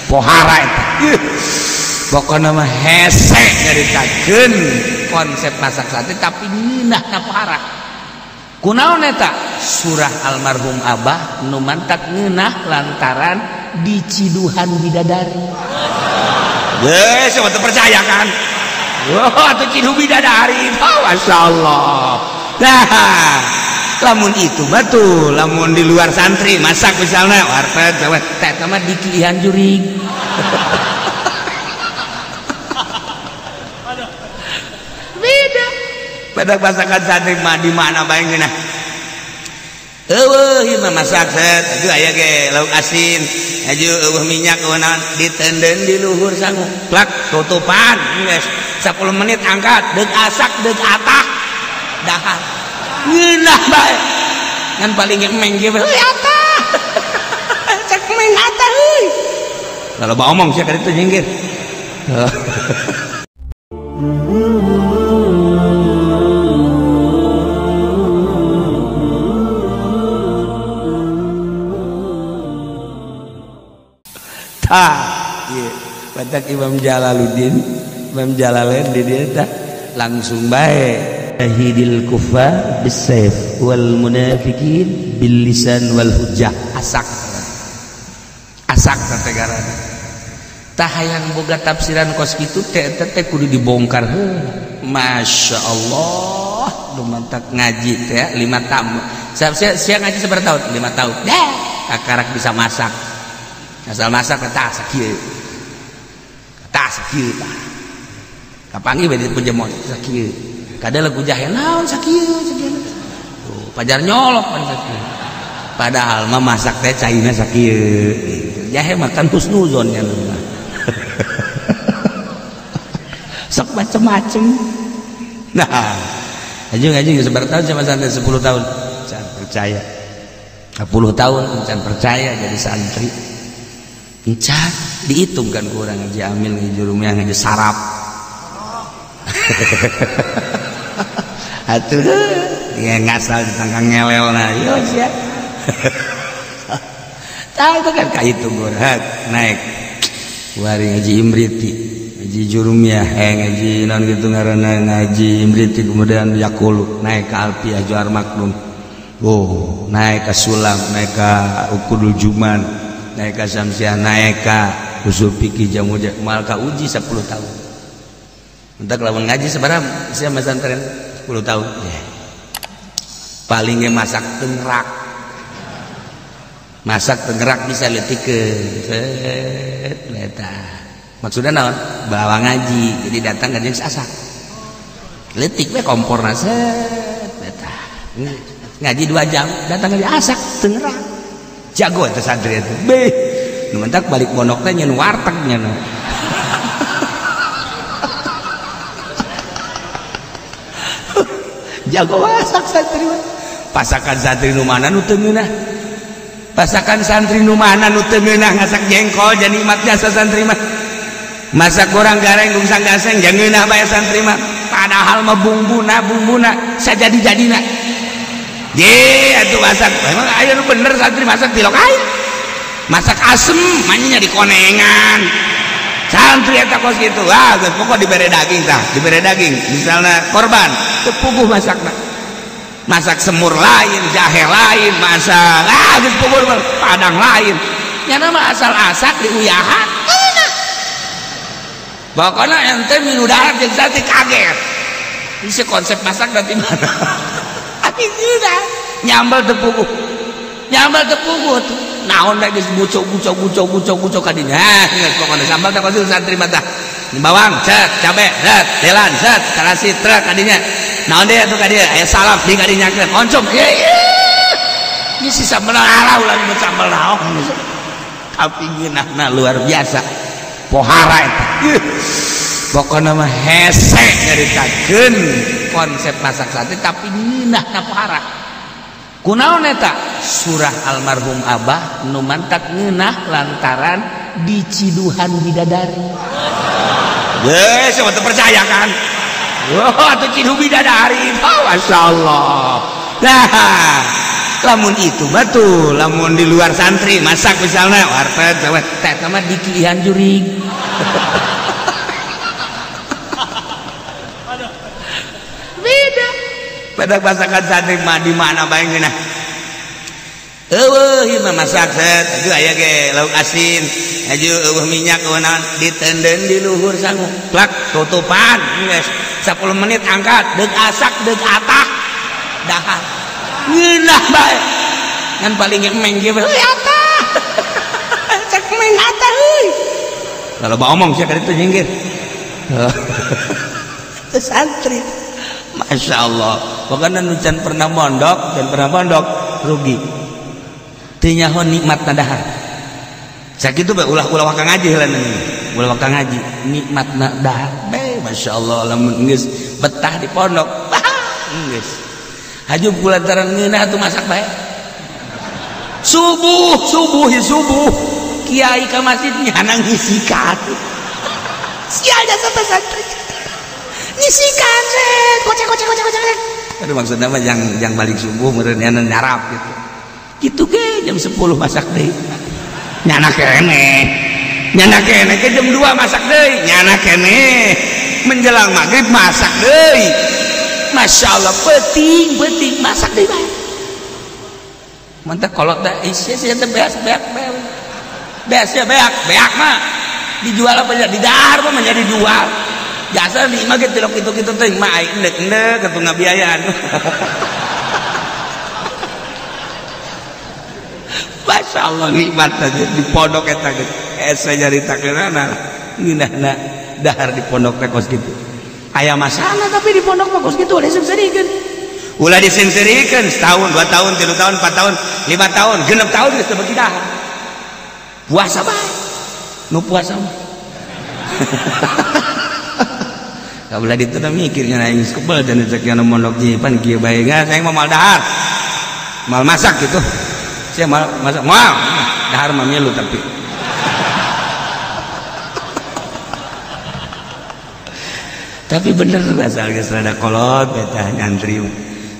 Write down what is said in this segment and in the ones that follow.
Pohara eta. Pokona mah hese nyaritakeun konsep masak sate tapi ngeunah na pohara. Kunaon eta? Surah almarhum Abah nu mantak ngeunah lantaran diciduhan bidadari. Geus coba teu percaya kan? Wah, atuh ciduh bidadari. Oh, masyaallah. Nah, lamun itu mah tuh, lamun di luar santri masak misalnya warteg sama teh mah dikilihan jurig. Beda. Pada masakan santri mah di mana bae ngeunah. Eueuh ieu mah masak set, aduh aya ge lauk asin, aduh eueuh minyak eueuh naon ditenden di luhur sangu. Plak tutupan geus 10 menit angkat deuk asak deuk atak dahar. Ngeunah bae. Ngan paling ge meng ge euy atah. Cek meng atah euy. Loba omong sia ka ditu nyingkir. Tah, ieu batak Imam Jalaluddin, Imam Jalalain di dieu tah langsung bae. Hidil kufar bisayf wal munafiqin bil lisan wal hujjah. Asak. Asak teh garana. Tah hayang boga tafsiran kos kitu teh eta teh kudu dibongkar heula. Masya Allah, nu mantak ngaji teh 5 tahun. Saya ngaji sabaraha tahun? 5 tahun. Dah, kakarak bisa masak. Asal masak tah sakieu. Tah sakieu tah. Kapanggih bae di pejemon sakieu. Kada lagu jahe naon sakieu sakieu. Tuh, pajar nyolok pan sakieu. Padahal mah masak teh caina sakieu. Jahe makan husnuzon nya mah. Sok macem-macem. Nah, aja ngaji geus sabaraha tahun sama santri 10 tahun. Can percaya. 10 tahun can percaya jadi santri. Encan dihitung kan kurang ngaji amil ngaji jurumnya ngaji sarap. Atuh ya ngasal ditangkang ngelel nah yo sia. Tah itu kan kahitung urang naik. Wari ngaji imriti, ngaji jurumiyah, ngaji naon kitu ngaranna ngaji imriti kemudian yakulu naik ka alfiah Johar Makdum. Oh, naik ka sulam, naik ka ukudul juman. Naik ka samsiah, naik ka usul fikih jamu mal ka uji 10 tahun. Entak lamun ngaji sabaraha sia masantren 10 tahun. Yeah. Paling ge masak tengrak. Masak tengrak bisa leutikeun. Set eta. Maksudna naon? Bawa ngaji. Jadi datang ngaji geus asak. Leutik we komporna set eta. Ngaji 2 jam, datang ngaji asak tengrak. Jago eta santri itu. Beh, nu mentak balik pondok teh nyeun warteg nya. Jago masak santri mah. Pasakan santri nu mana nu teu ngeunah? Pasakan santri nu mana nu teu ngeunah ngasak jengkol jadi nikmat jasa santri mah. Masak goreng gareng gungsang gaseng jangan ngeunah bae santri mah. Padahal mah bumbuna sajadi-jadina. Ye, atuh masak. Emang aya nu bener santri masak tilok aya. Masak asem manya di konengan. Santri eta kos kitu. Ah, geus pokok dibere daging tah, dibere daging. Misalna korban, teu puguh masakna. Masak semur lain, jahe lain, masak ah geus puguh padang lain. Nyana mah asal asak diuyahan. Pokona ente minu darat jeung santri kaget. Ieu konsep masak dari mana? Nyambel teu puguh. Nyambel teu puguh tuh. Naon da geus bucok bucok bucok bucok bucok ka dinya. Geus pokona sambal teh kosil santri mah tah. Bawang cet, cabe set, delan set, terasi truk ka dinya. Naon deui atuh ka dieu? Aya salam di ka dinya teh oncom. Ye ye. Ieu si sambel arah ulah nyebut sambel naon. Tapi ngeunahna luar biasa. Pohara eta. Pokona mah hese nyaritakeun konsep masak sate tapi ngeunah na pohara. Kunaon eta? Surah almarhum Abah nu mantak ngeunah lantaran diciduhan bidadari. Geus coba teu percaya kan? Wah, atuh ciduh bidadari. Oh, masyaallah. Nah, Lamun itu batu, lamun di luar santri masak misalnya warteg sama teh sama dikihan jurig. Beda. Pada masakan santri mah di mana bae ngeunah. Eueuh ieu mah masak set, aduh aya ge lauk asin, aduh eueuh minyak eueuh naon ditenden di luhur sangu. Plak tutupan geus 10 menit angkat deuk asak deuk atak dahar. Ngeunah bae. Ngan paling emeng ge euy atah. Cek emeng atah euy. Kalau ba omong sia ka ditu nyingkir. Teu santri. Masya Allah. Pokoknya nu can pernah mondok, can pernah mondok rugi. Teu nyaho nikmatna dahar. Sakitu bae ulah-ulah waka ngaji heula ulah waka ngaji nikmatna dahar. Bae Masya Allah lamun geus betah di pondok. Geus. Haju kulantaran ngeunah atuh masak bae. Subuh, subuh ya subuh. Kiai ka masjid nyana ngisikan. Sialnya sampai santri. Ngisikan set, kocek kocek kocek kocek. Aduh maksudnya mah jang balik subuh meureun nyana nyarap gitu. Gitu ge jam 10 masak deui. Nyana keneh. Nyana keneh ke jam 2 masak deui, nyana keneh. Menjelang maghrib masak deui. Masya Allah penting-penting masak deui bae. Mantap kolot teh isia sia teh beas beak beak. Beas ya beak, beak mah dijual apa ya? Di dahar mah menjadi jual. Jasa di imah ge tilok kitu-kitu teh mah aing endek-endek atuh ngabiayaan. Masya Allah nikmat aja di pondok eta geus. Esa nyaritakeunana ngeunahna dahar di pondok teh kos kitu. Aya masalah tapi di pondok mah kos kitu ulah diseungseurikeun. Ulah diseungseurikeun setahun, 2 tahun, 3 tahun, 4 tahun, 5 tahun, 6 tahun geus teu beuki dahar. Puasa bae. Nu puasa mah. Kabelah ditu teh mikir nya aing geus kebel dan cek nya mondok pan kieu bae geus aing mah moal dahar. Moal masak gitu. Saya mal masak moal dahar mah milu tapi. Tapi bener asal geus rada kolot eta nyantri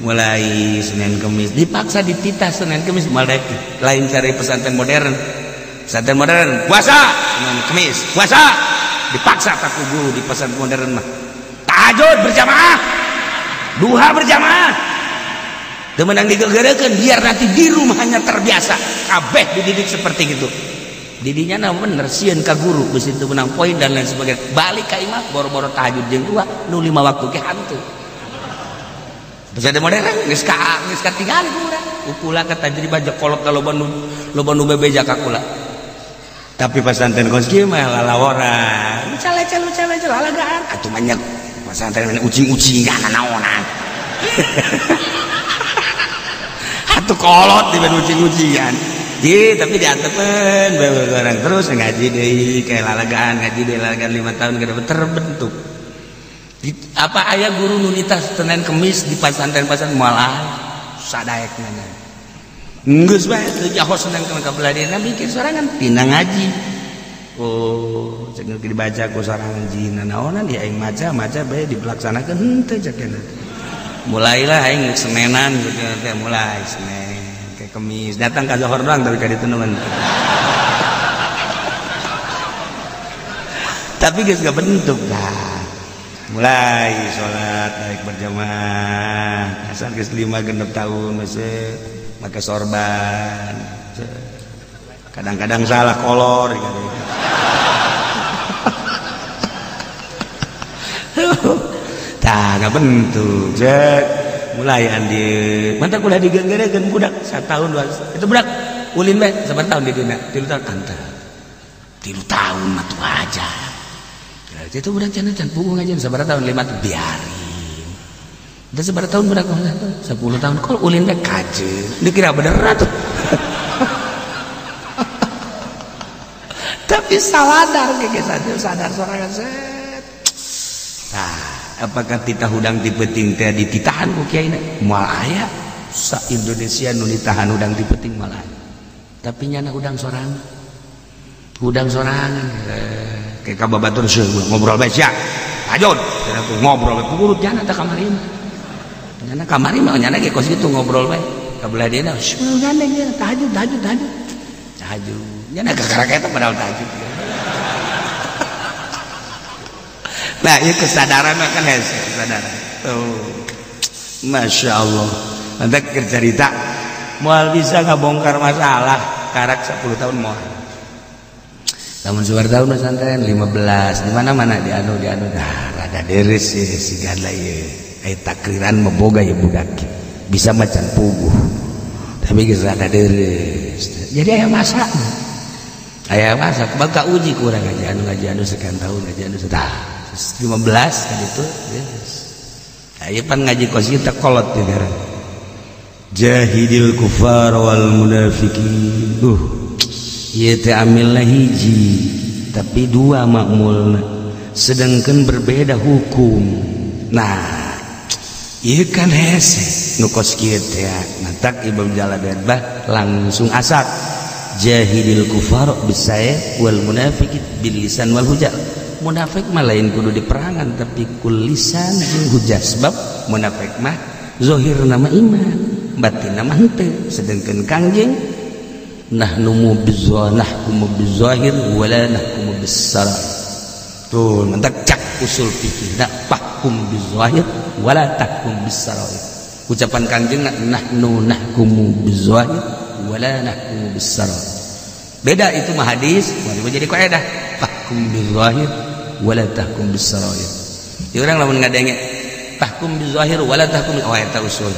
mulai Senin Kemis dipaksa dititah Senin Kemis moal daek lain cari pesantren modern. Pesantren modern puasa Senin Kemis puasa dipaksa tak ku guru di pesantren modern mah. Tahajud berjamaah, duha berjamaah. Teu meunang digegerekeun biar nanti di rumahnya terbiasa kabeh dididik seperti gitu. Didinya na bener sieun ka guru geus teu meunang poin dan lain sebagainya. Balik ka imah boro-boro tahajud jeung duha nu 5 waktu ge hantu. Pesantren modern geus ka geus katingali ku urang. Ukula ka tajribah kolot ka loba nu bebeja ka kula. Tapi pesantren kos kieu mah lalaworan. Cale-cale lalagaan atuh banyak pesantren ucing-ucingan naonan. Atuh kolot di ucing-ucingan. Ji, tapi diantepen bae orang terus ngaji deui kayak lalagaan, ngaji deui lalagaan 5 tahun kada terbentuk. Apa aya guru nunita Senin Kemis di pesantren-pesantren moal sadaekna nya. Geus bae teu nyaho Senin Kemis ka belah mikir sorangan tina ngaji. Oh, cek dibaca ku sorangan jina naonan ya aing maca-maca bae dilaksanakeun henteu cek mulailah aing Senenan gitu teh mulai Senin ke Kemis datang ka Johor doang tapi ka ditu nemen. Tapi geus bentuk dah. Mulai salat naik berjamaah asal geus 5 genep tahun masih make sorban. Kadang-kadang salah kolor gitu. Tah bentuk cek mulai andi mantap ulah digenggerekeun budak 1 tahun 2 itu budak ulin bae sabar tahun di dina 3 tahun antar 3 tahun mah tuh aja itu budak cenah can puguh ngaji sabar tahun 5 tuh biarin udah sabar tahun budak 10 tahun kok ulin bae kaje dikira bener tuh. Tapi sadar ge sadar sorangan set. Nah, apakah titah hudang ti peuting teh dititahan ku kiai na? Moal aya sa Indonesia nu ditahan hudang ti peuting moal aya. Tapi nyana hudang sorangan. Hudang sorangan kayak ka babatur seuh ngobrol bae sia. Hajon cenah tuh ngobrol bae pugurut nyana teh kamari mah. Nyana kamari mah nyana ge kos kitu ngobrol bae. Kabelah dieuna gandeng dia tahajud tahajud tahajud. Tahajud. Nya kakara eta padahal tahajud. Nah, ieu kesadaran mah kan hese kesadaran. Tuh. Masya Allah. Nanti cerita moal bisa ngabongkar masalah karak 10 tahun moal. Lamun sabar tahun pesantren 15 di mana-mana di anu dah rada deres sih sigan lah ieu. Ai takriran mah boga ieu budak. Bisa macan puguh. Tapi geus rada deres. Jadi aya masa. Aya masa bakal uji ku urang ngaji anu sekian tahun ngaji anu tah 15 kan itu. Yes. Ayo pan ngaji kos kita kolot di daerah. Jahidil kufar wal munafiqin. Ieu teh amilna hiji tapi dua makmulna. Sedangkan berbeda hukum. Nah, ieu kan hese nu kos kieu teh. Mantak Imam Jalalain bah langsung asak. Jahidil kufar bisayf wal munafiqin bil lisan wal hujah. Munafik mah lain kudu diperangan tapi kul lisan jeung hujah sebab munafik mah zahir nama iman batin nama henteu sedangkan kangjeng nahnu nahkumu bizahir wala nahkumu bissarair tuh mantak cak usul fikih nak fahkum bizahir wala tahkum bissarair ucapan kangjeng nahnu nahkumu bizahir wala nahkumu bissarair beda itu mah hadis jadi kaidah fahkum bizahir wala tahkum bisarair. Di urang lamun ngadenge tahkum bizahir wala tahkum oh eta usul.